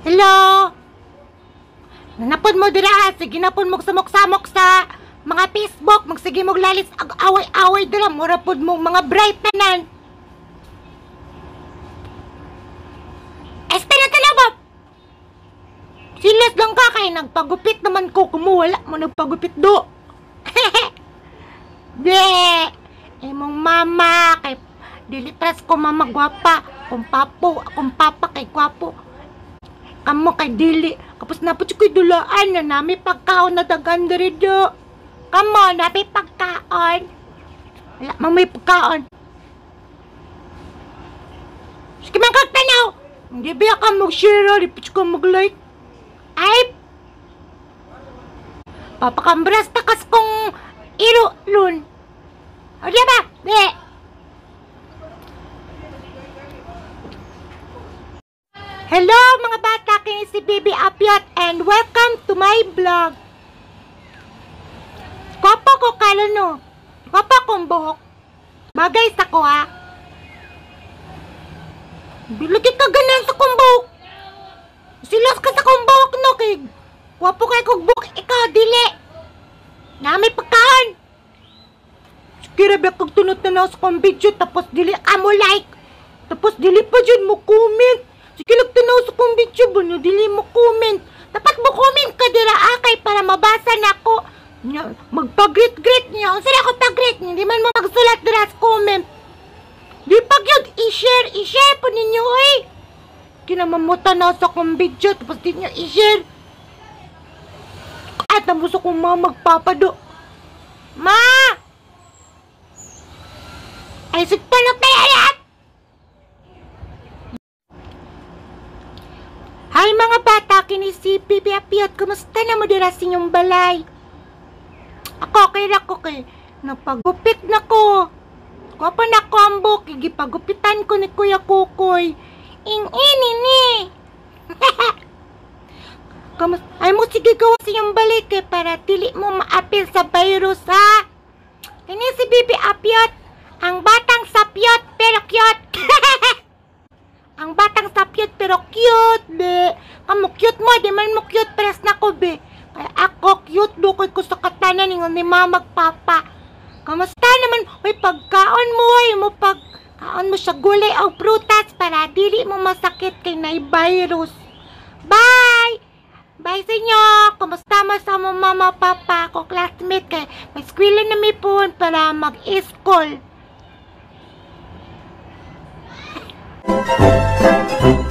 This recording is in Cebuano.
Hello? Nanapod mo dira ha, sige na pod magsamok-samok sa mga Facebook, magsige mo lalis ag away-away dira, mura pod mo mga bright tanan. Este na tanaw ba? Silas lang ka kay nagpagupit naman ko, kumuwala mo nagpagupit do. De, imong mama kay dili pras ko mama gwapa, kung papo, akong papa kay gwapo. Kamo kay dili, kapos na po ko'y dulaan na nami pagkaon na dagan diri do. Kamo, nami pagkaon. Wala man may pagkaon. Sige man kag tanaw. Hindi ba ka mag-share, di pa ka mag-like. Ay! Papakambras takas kong iro lun. O di ba? Di. Hello mga bata, kini si Bibi Apyot and welcome to my vlog. Kwapo ko kalo no. Kwapo kong buhok. Bagay sa ko ha. Bilagi ka ganan sa kong buhok. Silas ka sa kong buhok no kay kwapo kay kog buhok ikaw dili. Nami pagkaon. Sige ra ba kag tunot na sa kong video tapos dili ka mo like. Tapos dili pa jud mo comment. Sige lang tanaw sa kong video ba no, dili mo comment. Dapat mo comment ka dira akay para mabasa nako. Magpag-greet-greet niya. Unsa na ako pag-greet niya? Di man mo magsulat dira sa comment. Di pa gyud i-share, i-share po ninyo oy. Kinamamutan na sa kong video tapos di niyo i-share. At namuso kong mga magpapado. Ma! Ay, sigpanok na yan! Hi mga bata, kini si Bibi Apyot. Kumusta na mo dira sa inyong balay? Ako, okay ra ko kay napagupit na ko. Gwapa na ko ang buhok, gipagupitan ko ni Kuya Kukoy. Ing-ini ni. Kamus ay mo sige gawa sa inyong balay kay para dili mo maapil sa virus ha. Kini si Bibi Apyot, ang batang sapyot pero cute. Ang batang sapyot pero cute, be. Kamo cute mo, di man mo cute pares nako, be. Kaya ako cute do koy ko sa katanan ningon ni mama magpapa. Kamusta naman? Hoy, pagkaon mo, ay mo pagkaon mo sa gulay o prutas para dili mo masakit kay nay virus. Bye! Bye sa inyo. Kumusta mo sa mo mama, papa, ko classmate kay may eskwela na mi pun para mag-school. Thank you.